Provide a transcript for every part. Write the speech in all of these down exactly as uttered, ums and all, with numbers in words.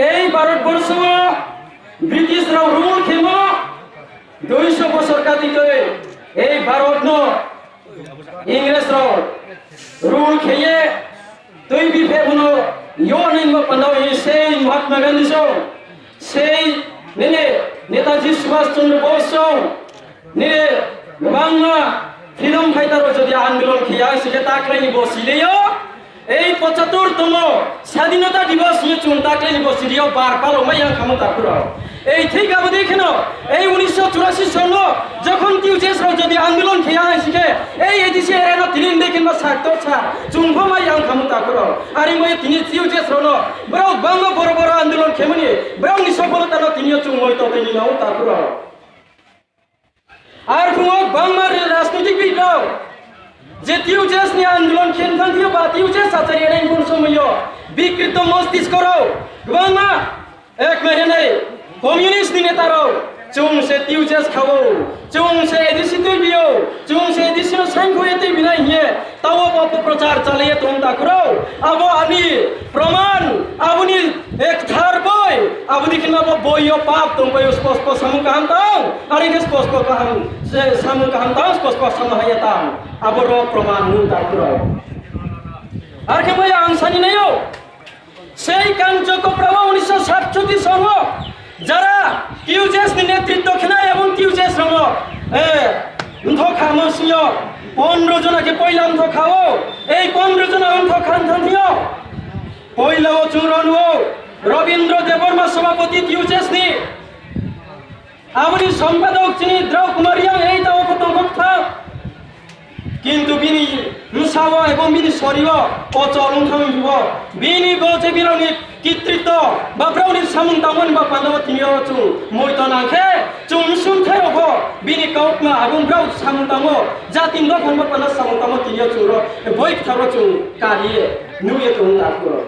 Ei Bharat borso wo British rao rule khemo দুইশো বছর kati tei ei Bharat no Ingres rao rule khe ye tuibi phehmo no yo nai bo panda wo sei Mahatma Gandhi song, sei nini Netaji Subhas Chandra Bose song, nini gbangma freedom fighter rao jodi andolon khe ya sing khe taklai ni bo siri yo, ei পঁচাত্তর তম স্বাধীনতা দিবস hing ye chung taklai ni bo siri yo bar palo mai ya kha mo takhu rao. Ei thik abo dei kheno, ei উনিশশো চুরাশি সন wo যখন T U J S rao jodi andolon khe ya hai sing khe, ei A D C area no tini dei khe ma saktor sa, chung pho mai ya kha mo takhu rao. Are ong ye tini T U J S rao no, brao gbangma boro boro andolon khemo ni, brao ni সফলতা no tini yo chung moito tini nao takhu rao. Arphuh wo gbangma rajnoitik bid rao, je T U J S ni andolon khe thanng thing yo ba T U J S achari nai phung somoi yo, বিকৃত মস্তিষ্ক rao, gbangma, ek mairenai, communist ni neta rao, chung se T U J S kha ou, chung se A D C tuibi ou, chung se A D C no saingkhou ye tuibi nai hing ye, taoh wo bo অপপ্রচার chalai ye tong takhu rao. Abo ani প্রমাণ, abo ni এক ধার বই, abo dei khe no abo boi yo pap tongpai ou, স্পষ্ট samung kaham tang, are khe স্পষ্ট kaham, samung kaham tang, স্পষ্ট samung hamya tang, abo ro প্রমাণ nung takhu rao. Are khe bai ang sani nai ou, সেই কাঞ্চকপ্রাবা উনিশশো সাতষট্টি সন wo যারা T U J S ni নেতৃত্ব khe nai এবং T U J S rao no, e, mtho khamo sing yo, পনেরো জনা khe poila mtho kha ou, ei পনেরো জনা mtho kha thanng thing yo, poila wo chung rao nuh ou, Rabindra দেববর্মা সভাপতি T U J S ni, abo ni সম্পাদক chini Drau Kumar Reang, ei taoh pho tongkho kthar. কিন্তু bini bsa wo এবং bini sori wo অচল ong thanng phi ou, bini bo je bini ni কর্তৃত্ব ba brao ni samung tangmo ni ba panda wo tini yo chung moito nang khe, chung bsungthai rao pho bini kautma abo brao samung tangmo, jati ni dopha ni ba panda samung tangmo tini yo chung ro, boi kthar wo chung kari ye, nuh ye tong takhu rao.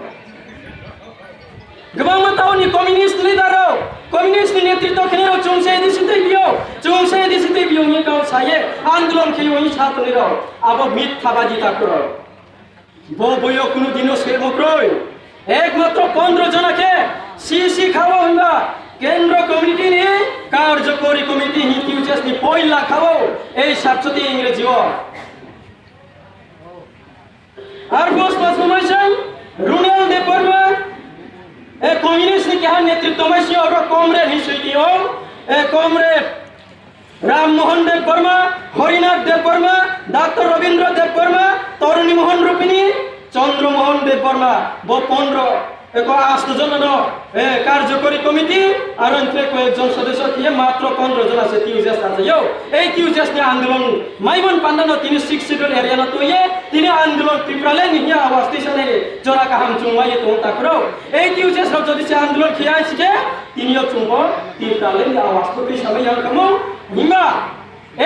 Gbangma taoh ni communist leader rao, communist ni নেতৃত্ব khenai rao chung se A D C tuibi ou, chung se A D C tuibi ou hing ye kau sa ye, andolon khe ou hing sa tongnai rao, abo মিথ্যাবাদী takhu rao. Bo boi yo kuno din no semo kroi. একমাত্র পনেরো জনা khe C C kha ou himba কেন্দ্র committee ni কার্যকরী committee hing T U J S ni poila kha ou, ei সাতষট্টি ইংরেজি wo. Arphuh sma sma mai se Ronald Debbarma, e, communist ni keha নেতৃত্ব mai se oro comrade hing soi ti ou, e, comrade Rammohan Debbarma, Harinath Debbarma, doctor Rabindra Debbarma, Taruni Mohan রূপিণী, চন্দ্রমোহন দেববর্মা, bo পনেরো, e, ko আষ্ট জন no, e, কার্যকরী committee, aro tre কয়েকজন সদস্য khe ye মাত্র পনেরো জন se T U J S achai ou. Ei T U J S ni আন্দোলন maimo ni panda no tini Sixth Schedule area no tui ye, tini আন্দোলন Tipraland ni hing ye আওয়াজ tuisa nai ni jora kaham chung mai ye tong takhu rao. Ei T U J S rao jodi se আন্দোলন khe ya sing khe, tini yo chung bo Tipraland ni আওয়াজ pho tuisa mai ya kha mo. Himba,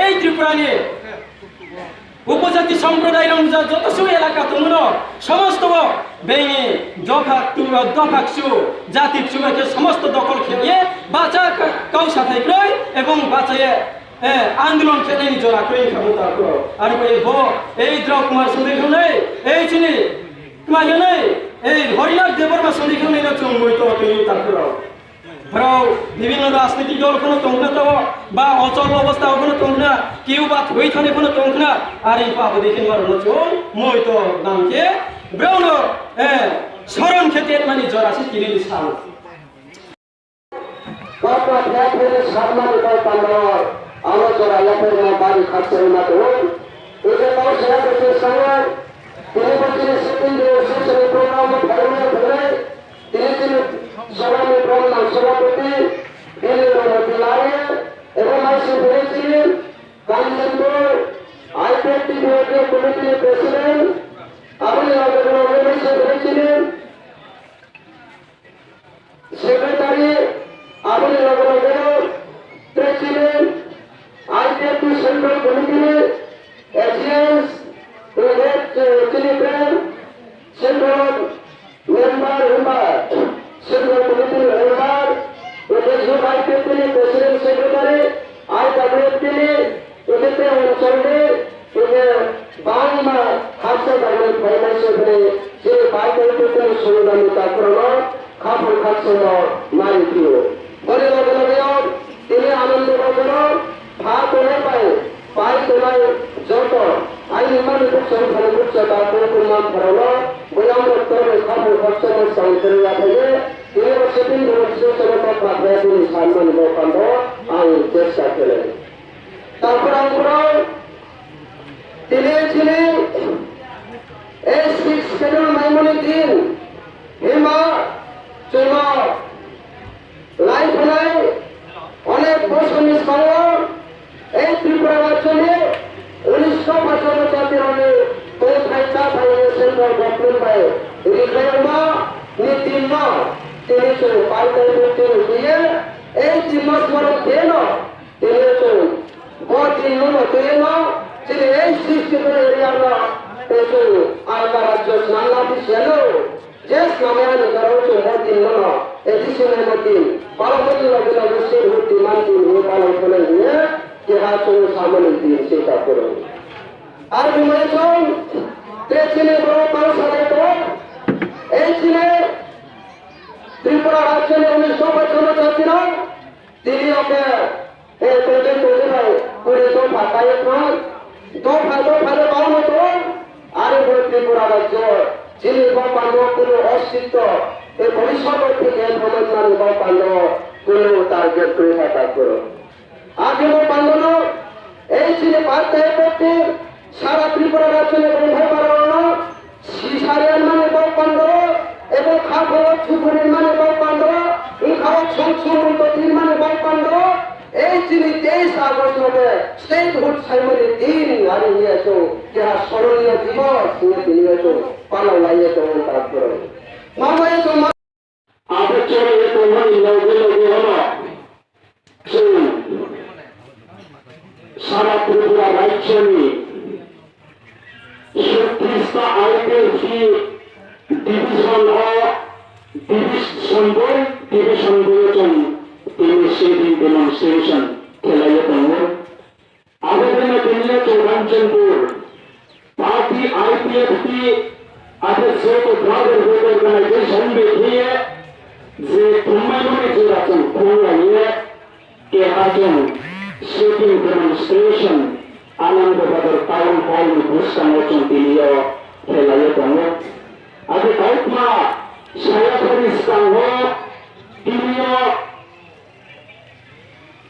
ei Tripura ni উপজাতি সম্প্রদায় rao ja joto suh এলাকা tongmo no সমস্ত wo bini dopha ktu, dopha kchu, jati kchu bai khe সমস্ত দখল khe ye bahcha ka-, kau sathai kroi এবং bahcha ye, e, আন্দোলন khenai ni jora kroi kha mo takhu rao. Aro bai bo, ei Drau Kumar Sundri khenai, ei chini, kma khenai, ei Horinath Debbarma Sundri khenai no chung moito tui takhu rao. Brao বিভিন্ন রাজনৈতিক দল pho no tong khna tao, ba অচল অবস্থা wo pho no tong khna, keu ba thoi thani pho no tong khna, are pho abo dei khe ma rao no chung moito nang khe, brao no, e, স্মরণ khe tongmani jora se tini ni sal. Kau khe tini salma ni kau panda wo, abo jora yaphaima bari khakchangma tong ou. Ede kau se ya khe se sa ou, tini bo tini sitting de session ni program wo phaima thangnai, tini tini sabha ni bromnang sabhapati, bini Romoti Lariya, এবং mai se bini chini Kanchanpur I P F T Committee ni President, abo ni loge loge mai se bini chini Secretary, abo ni loge loge President, I P F T Central Committee ni A G S, chini friend, Central Member, himba Central Committee ni member, ode Youth I P F T ni President Secretary, I W F T ni, ode te onchol ni, ode bangma hapsa dangmai phaimai se bini, chini bai tong tong tong songdam ni takhu rao no, Khaphang khakchangmo mari phi ou. Boni loge loge yo tini Anando Bazar wo pha tongnai bai pai tongnai joto aini mani bukcha, bupha ni bukcha, takhu kumma pharao no, boyang rok toroi khaphang khakchangmo chang khe ya phai ye, tini bo sitting demonstration no kha khe tini sanmani bo panda ang chesta khe nai. Takhu rang kurao, tini chini A six schedule maimo ni din, himba chung no lai phanai onek bosor ni skang wo, ei Tripura rajyo ni unisho pachano jati rao ni tongthai cháthai ni central government bai rikhlaimo ni din no tini chung partai bukti ni khe ye, ei din no smaron khe no tini yo chung bo din no no tini no chini ei sixty four area no tei chung alka rajyo snam na phi si ya no. Je snam ya ni karo chung bo din no no, A D C ni mo din, palo mo din loge loge se hu din man din hu palo phanai hing ye, keha chung samani din se ta puro. Ar bini chung, te chini boro pal sadai to, ei chini Tripura rajyo ni unisho pachano jati rao, tini yo khe, e, tongdei tongdei bai, kuri dopha kai ye thanng, dopha dopha le bau no tong, are bo Tripura rajyo, chini bo pando kunu ostitto, e, bhobishyot wo thik ye thanngmani bo pando kunu target kri pha ta kuro. Akhe bo pando no, ei chini partai bukti, sara Tripura rajyo ni bongthai para no, sisari mani bo pando, ebo khaphang wo thukuri mani bo pando, bkha wo chum chum mui totri mani bo pando, ei chini teis August no khe statehood saimani din, are hing ye chung keha soroniyo divos hing ye tini yo chung palao lai ye tong ou ta kuro. Mamo ye chung ma Abo chole ye tongmani loge loge ono chung sara Tripura rajyo ni sutris ta I P F T division o, division boi, division boi o chung tini sitting demonstration khelai ye tong ou. Abo dei no tini yo chung Kanchanpur party I P F T, abo joto brotherhood organization bai khe ye je tongmai mani jora chung phunglai ye, keha chung sitting demonstration Anandabazar Town Hall ni buskang wo chung tini yo khelai ye tong ou. Abo kautma saya phari skang wo tini yo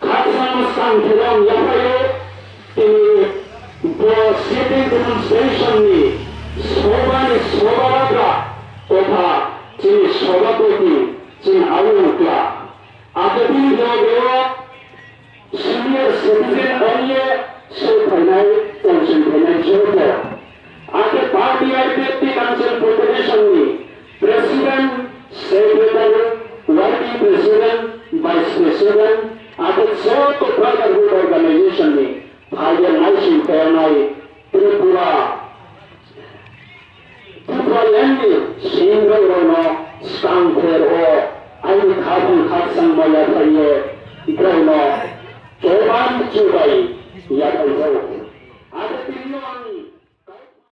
khakchang skang khe lam yaphai ye, tini bo sitting demonstration ni soba ni soba lagra totha chini sobapoti chini ayong kla. Akhe bini loge wo senior citizen ong ye sophainai, tongsin phainai joto. Akhe party I P F T Kanchanpur division ni president, secretary, working president, vice president, akhe joto brotherhood organization ni phai ye naising phainai Tripura, Tripura land ni singbo rao no skang pher wo aini khaphang khakchangmo yaphai ye brao no choban chubai yaphai ou. Akhe tini yo ang